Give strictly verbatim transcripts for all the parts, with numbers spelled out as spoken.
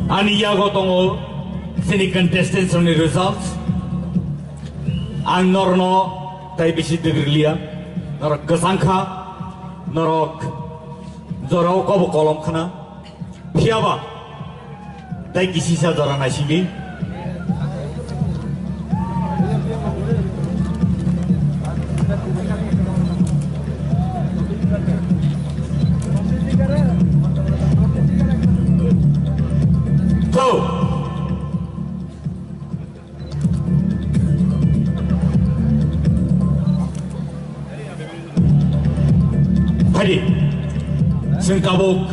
Ani yago tongo chini contestants rokni results. Ang norno tai bisi degrilia, norok kwchang kha, norok jorao kobo kolom khna. Phiyaba tai kisisa jora naisingdi. Go! Phaidi, chwng tabuk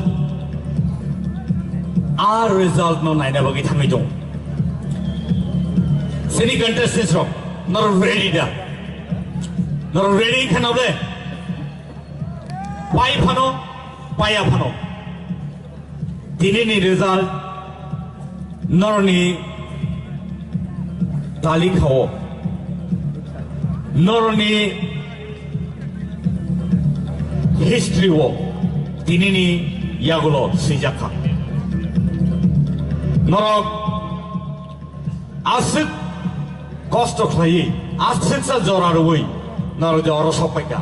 a result no naina bagwi thangwi tong. Chini contestants rok, norok ready da? Norok ready wngkha na ble? Pai phano, paiya phano. Tinini result norni talikha o, norni history o tinini yagulo swijak kha. Norok aswk kosto khlaiwi, aswksa jora rwui norok je oro sokpaikha.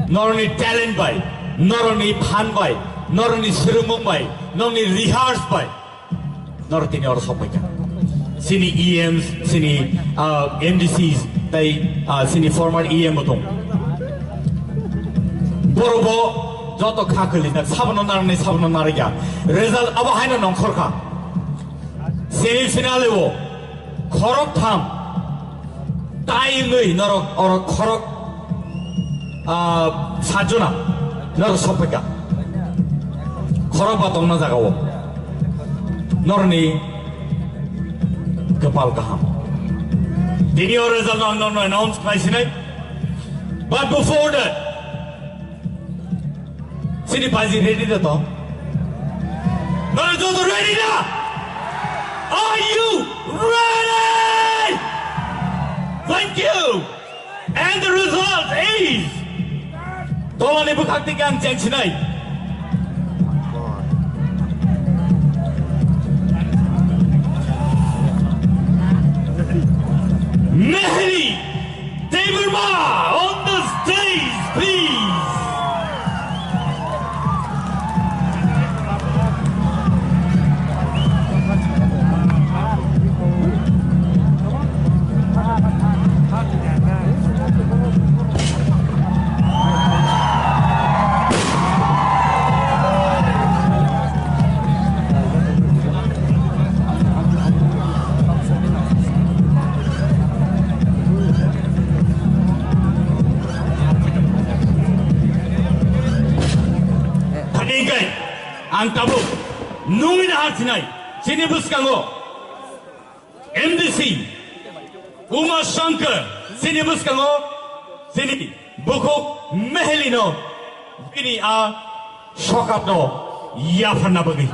Norokni talent bai, norokni phan bai, norokni swrwngmung bai, norokni rehearse bai norok tini oro sokpaikha. Chini E Ms, chini, ah, M D Cs, tai, ah, chini former E M bo tong. Borok bo joto kha khwlijak, sabono narwknai, sabono narwkya. Result abo haino nongkhorkha. Semi final o khorok tham tai wngwi norok oro khorok, ah, sajona norok sokpaikha. Khorok ba tongna jaga o norni kwpal kaham. Tini o result ang norno announce khlai sinai. But before that, chini baji ready da to? Norok joto ready da? Are you ready? Thank you. And the result is, tolani bwkhak tike ang cheng sinai. Mehri Debbarma on the stage, please. Thani hingkai ang tabuk nungwi nahar sinai chini bwskango M D C Uma Shankar, chini bwskango chini bukhuk Mehelino bini a sokapno yapharna bagwi.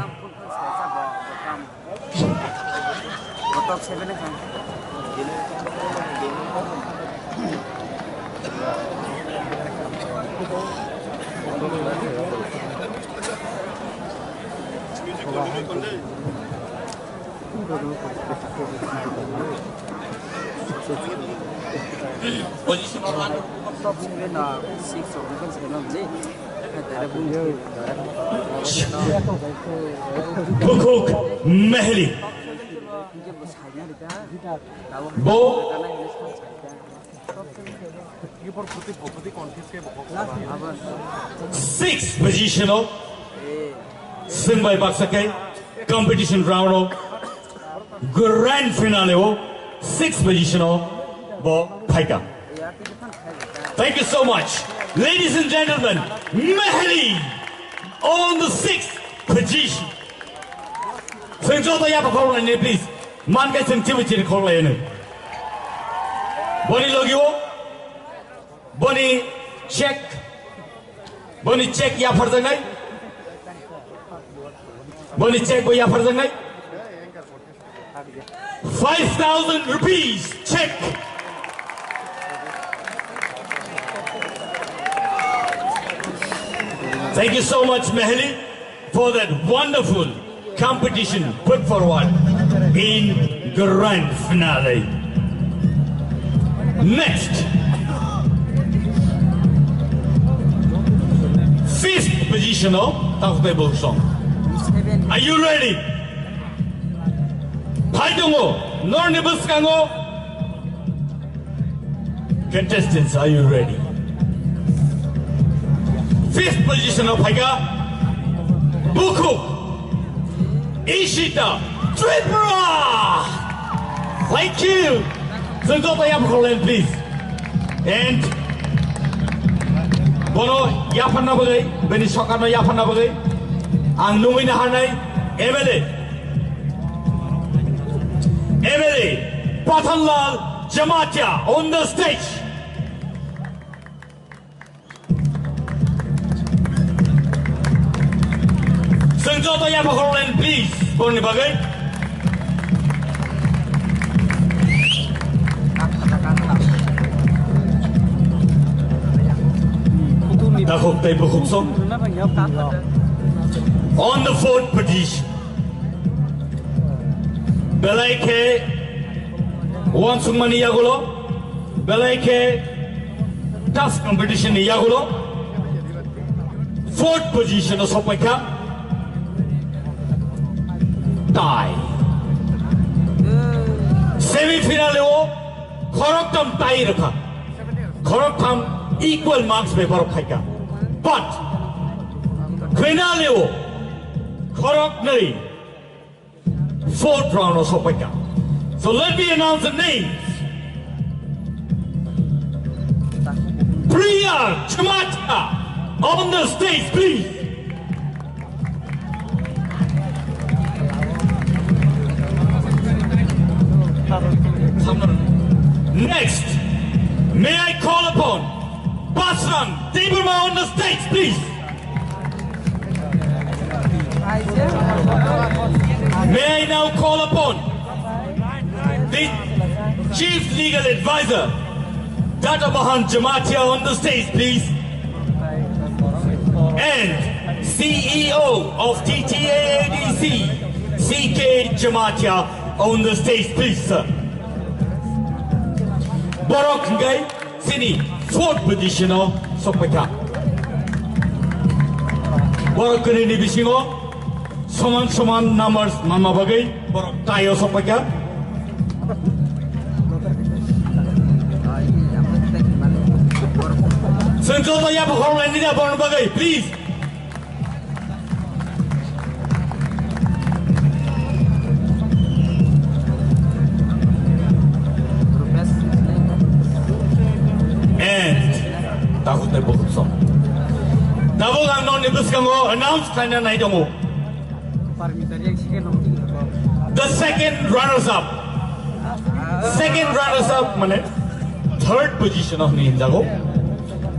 Position one. Bukhuk Mehli. Bo six position o swngbai baksa khe competition round o grand finale o six position o bo phaikha. Thank you so much. Ladies and gentlemen, Mehli on the sixth position. Chwng joto yapha khoroknai, please. Man khe chwng chibu chiri khoroknai. Boni logi o, boni check, boni check yapharjaknai. Boni check bo yapharjaknai. Five thousand rupees check. Thank you so much, Mehli, for that wonderful competition put forward in grand finale. Next, fifth position o Takhuk Taibo Khupsong. Are you ready? Phai tongo, norni bwskango. Contestants, are you ready? Fifth position o phaikha Bukhuk Ishita Tripura. Thank you. Chwng joto yapharkha, please. And bono yapharna bagwi, bini sokarno yapharna bagwi ang nungwi naharnai M L A, M L A Pathanlal Jamatia on the stage. Chwng joto yapharkha, please, borni bagwi. Takhuk Taibo Khupsong. On the fourth position. Belai khe uansukmani yagulo, belai khe tough competition ni yagulo, fourth position o sokpaikha. Tie. Semi final o khoroktham tie rwkha. Khoroktham equal marks bai borok khaikha. But finale o khoroknwi fourth round o sokpaikha. So let me announce the names. Priya Chamatia on the stage, please. Next, may I call upon Basran Debbarma on the stage, please. May I now call upon the Chief Legal Advisor, Dr. Bahan Jamatia on the stage, please. And C E O of T T A A D C, C K Jamatia on the stage, please, sir. Borok hingkai Chini fourth position o sokpaikha. Borok kwnwi ni bisingo soman soman numbers manma bagwi borok tie o sokpaikha. Chwng joto yapharkha, borokni bagwi, please. And Takhuk Taibo Khupsong. Tabuk ang nokni bwskango announce khlaina nai tongo. The second runners up. Second runners up mane third position o hinwi hinjago.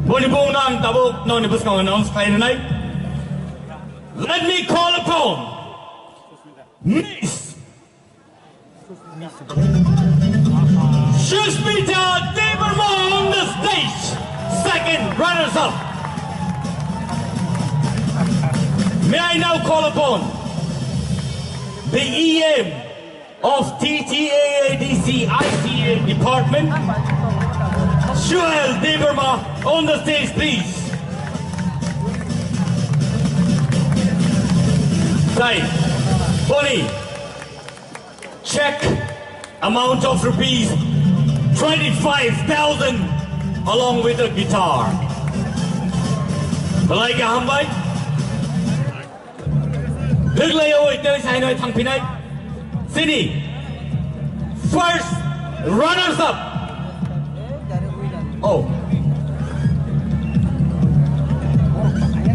Boni bongno ang tabuk nokni bwskango announce khlaina nai. Let me call upon Miss Sushmita Debbarma on the stage, second runners-up. May I now call upon the E M of T T A A D C I C A department, Suhail Debbarma, on the stage, please. Sai, boni check amount of rupees twenty-five thousand along with a guitar. Belai kaham bai. Deglai oi, tei sainoi thangphinai. Chini first runners up. Oh.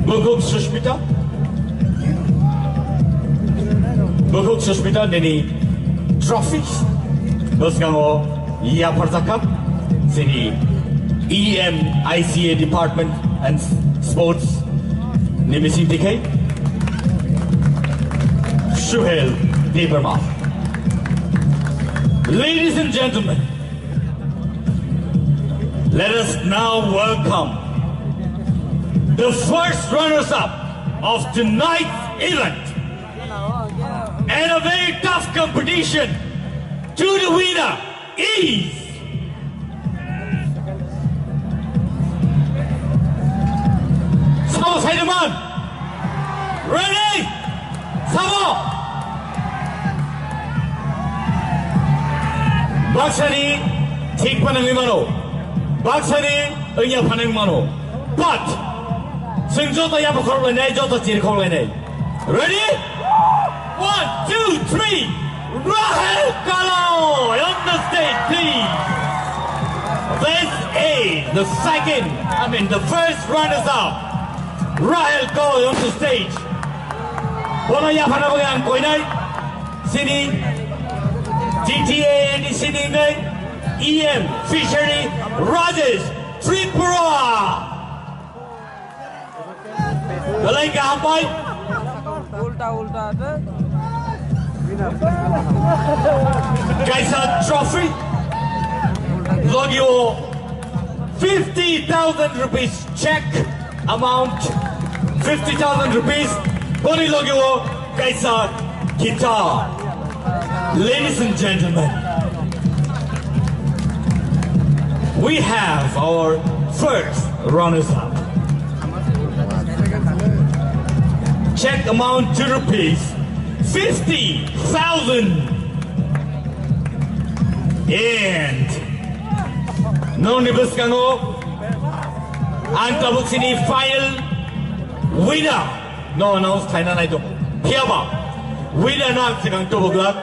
Bukhuk Sushmita. Bukhuk Sushmita nini trophy bwskango yapharjakha. Chini E M I C A Department and Sports ni bising tikhai Suhail Debbarma. Ladies and gentlemen, let us now welcome the first runners-up of tonight's event. And a very tough competition to the winner is Sabo Saidaman. Ready? Sabo. Baksani thik panangwi mano. Baksani wngya phanang mano. But, chwng joto yapakhorok lainai, joto chirikhok lainai. Ready? One, two, three. Rahel Kalo on the stage, please. This is the second, I mean, the first runners-up. Rahel Kalo on the stage. Bono yaphana bagwi ang koinai. Sini G T A and sini nai E M Fishery Rajesh Tripura. Belai kaham bai. Ulta, ulta, ada. Kaisa trophy. Logio fifty thousand rupees check amount. Fifty thousand rupees. Boni logio kaisa guitar. Ladies and gentlemen, we have our first runners-up. Check amount to rupees fifty thousand. And nongni bwskango ang tabuk sini final winner no announce khaina nai tongo. Phiyaba winner no ang swkang tubu glak.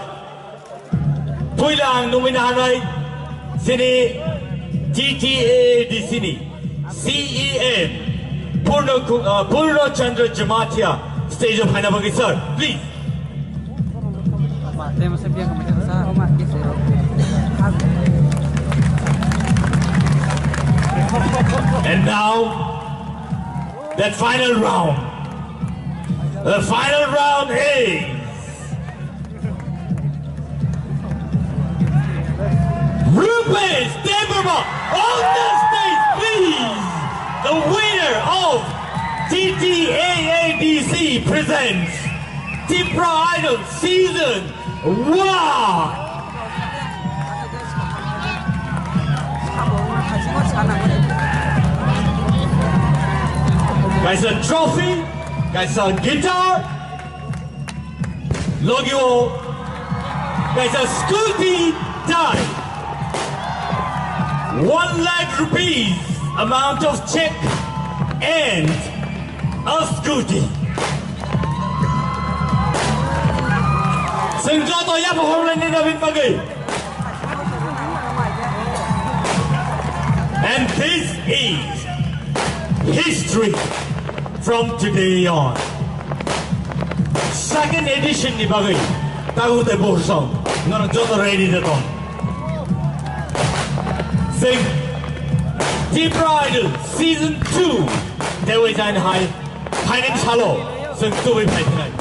Puila ang nungwi nahanai sini G T A D C ni C E M Purno Ku-, uh, Purno Chandra Jamatia stage o phaina bagwi, sir, please. And now, that final round. The final round is Rupesh Debbarma on the stage, please. The winner of T T A A D C presents Tipra Idol Season One. Kaisa trophy, kaisa guitar, logio kaisa scooty type, one lakh rupees amount of check and a scooty. Chwng joto yaphang horlaini nabin bagwi. And this is history from today on. Second edition ni bagwi tagu tei borsong norok joto ready de tong. Sing Tipra Idol Season two dewi jain hai. Phaini salo chwng tubui phaithinai.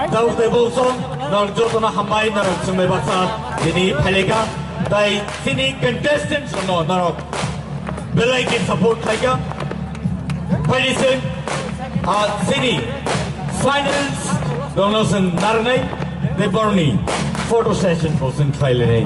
Tabuk tei bosong norok jotono hambai, norok chwngbai baksa dini phaileka. Tai chini contestants no norok belai ke support khaika. Phaini chwng, ah, chini finals rokno chwng narwnai tei borokni photo session bo chwng khlailainai.